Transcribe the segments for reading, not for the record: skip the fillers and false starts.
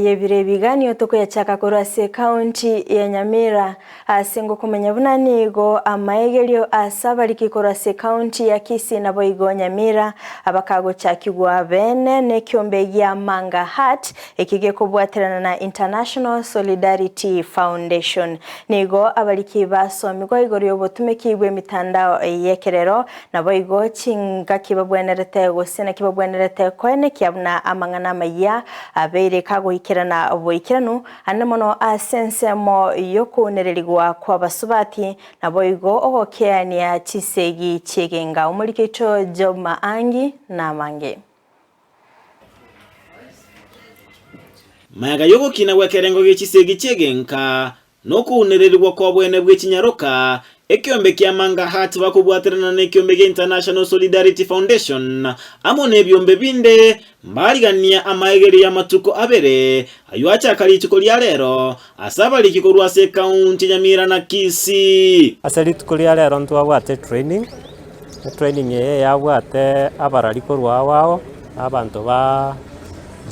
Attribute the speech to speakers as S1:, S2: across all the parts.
S1: Y'ebiro ebiganio tokoyachaka korwa ase ekaunti ya Nyamira ase ngokomanya buna nigo amaegerio ase abariki korwa ase ekaunti ya Kisii naboigo Nyamira abakagochakigwa bene nekiombe gia Manga Heart eki gekobwaterana na International Solidarity Foundation. Nigo abariki basomigwa igoro y'obotumeki bw'emitandao y'ekerero Naboigo chingaki babwenerete gose naki babwenerete koenekia buna amang'ana amayia abeire kagoikerana boikeranu, ande mono ase ensemo y'okounererigwa kw'abasubati, naboigo ogokeania chisegi chi'egenga. Omoriki oito Job Maangi namange.
S2: Magega y'ogokina gw'ekerengo gie chisegi chi'egenka, Nokounererigwa kw'obwene bwe chinyaroka, ekiombe kia Manga Heart bakobwaterana nekiombe gia International Solidarity Foundation amo nebiombe binde mbarigania amaegerio y'amatuko abere ayio achaka rituko ria rero ase abariki korwa ase ekaunti Nyamira na Kisii.
S3: Ase rituko ria rero ntwabwate etraining, etraining eye yabwate abarari korwa ao ao, na abanto ba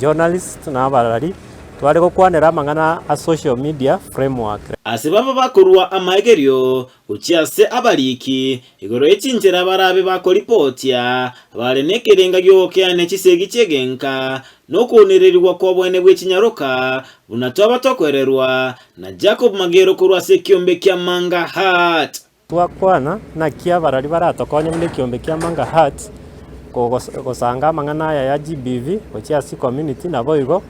S3: journalists na abarari. Tware gokwanera amang'ana a social media framework.
S2: Ase baba bakorua amaegerio gochia ase abariki igoro ye chinchera barabe bakoripotia bare nekerenga gi'ogokeania chisegi chi'egenka na okounererigwa kw'obwene bwe chinyaroka, buna twaba tokwererwa na Jacob Magero korwa ase ekiombe kia Manga Heart.
S3: Twakwana, naki abarari baratokonye buna ekiombe kia Manga Heart kogosanga amang'ana aya ya GBV gochia ase community naboigo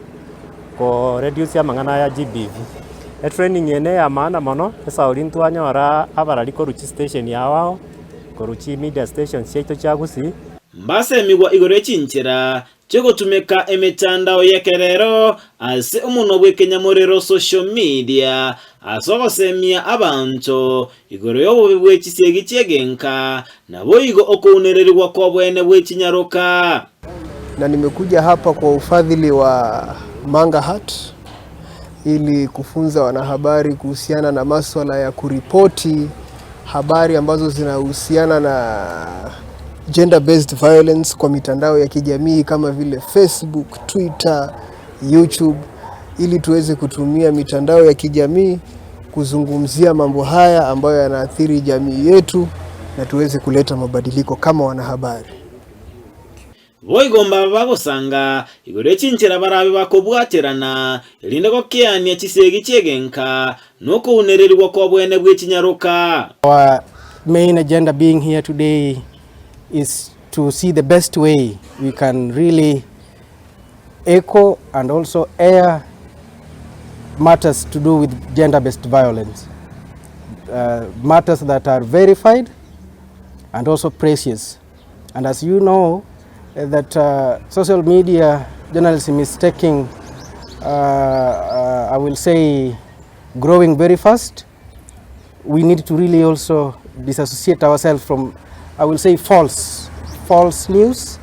S3: ko reduce amang'ana aya ya GBV. Etraining eye neya maana mono, esauri ntwanyora abarari korwa chistation ao ao, korwa chi media stations chiaito chia Gusii.
S2: Mbasemigwa igoro ye chinchera chi'ogotumeka emetandao y'ekerero ase omonwa bw'ekenyamorero social media ase ogosemia abanto igoro y'obobe bwe chisegi chi'egenka naboigo okounererigwa kw'obwene bwe chinyaroka.
S4: Na nimekuja hapa kwa ufadhili wa Manga Heart ili kufunza wanahabari kuhusiana na maswala ya kuripoti habari ambazo zinahusiana na gender based violence kwa mitandao ya kijamii kama vile Facebook, Twitter, YouTube ili tuweze kutumia mitandao ya kijamii kuzungumzia mambo haya ambayo yanaathiri jamii yetu na tuweze kuleta mabadiliko kama wanahabari.
S2: Boigo mbaba bagosanga igoro ye chinchera barabe bakobwaterana, erinde gokeania chisegi chi'egenka, na okounererigwa kw'obwene bwe chinyaroka.
S5: Our main agenda being here today is to see the best way we can really echo and also air matters to do with gender-based violence, uh, matters that are verified and also precious. And as you know, eh, that uh, social media journalism is taking, uh, uh, I will say, growing very fast. We need to really also disassociate ourselves from, I will say, false, false news.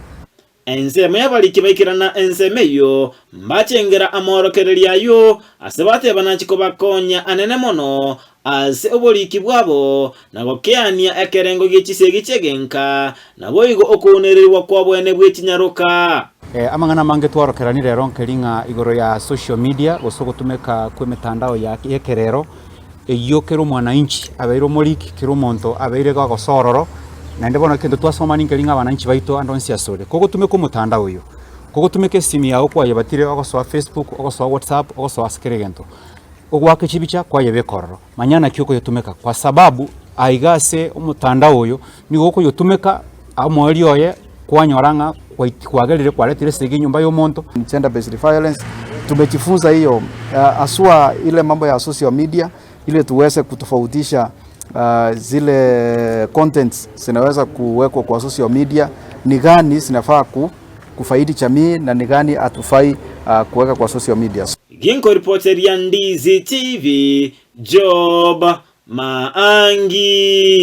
S2: Ensemo y'abariki baikerana ensemo eyio, mbachengera amorokererio ayio, ase batebana chikobakonya anene mono ase oboriki bwabo, na gokeania ekerengo gie chisegi chi'egenka, naboigo okounererigwa kw'obwene bwe chinyaroka.
S6: Amang'ana amange twarokerani rero nkeri ng'a igoro ya social media gose ogotumeka kw'emetandao ya y'ekerero, Eyio kera omwananchi abeire omoriki, kera omonto abeire iga agosoa ororo, naende bono egento twasoma ninkeria ng'a abananchi baito ande onsi asore. Kogotumeka omotandao oyo, kogotumeka esimi yago kwayebatire ogosoa Facebook, ogosoa WhatsApp, ogosoa ase kera egento, ogoaka chibicha kwayebeka ororo, manya naki okoyetumeka kwa sababu aiga ase omotandao oyo, nigo okoyotumeka omoerio oye kwanyora ng'a kwait kwagerire kwaretire esegi enyomba ya omonto.
S7: Gender based violence tumejifunza hiyo haswa ile mambo ya social media ili tuweze kutofautisha zile contents zinaweza kuwekwa kwa social media ni gani zinafaa kufaidi jamii na ni gani hatufai kuweka kwa social media.
S2: Ginkoripoteria Ndizi TV, Job Maangi.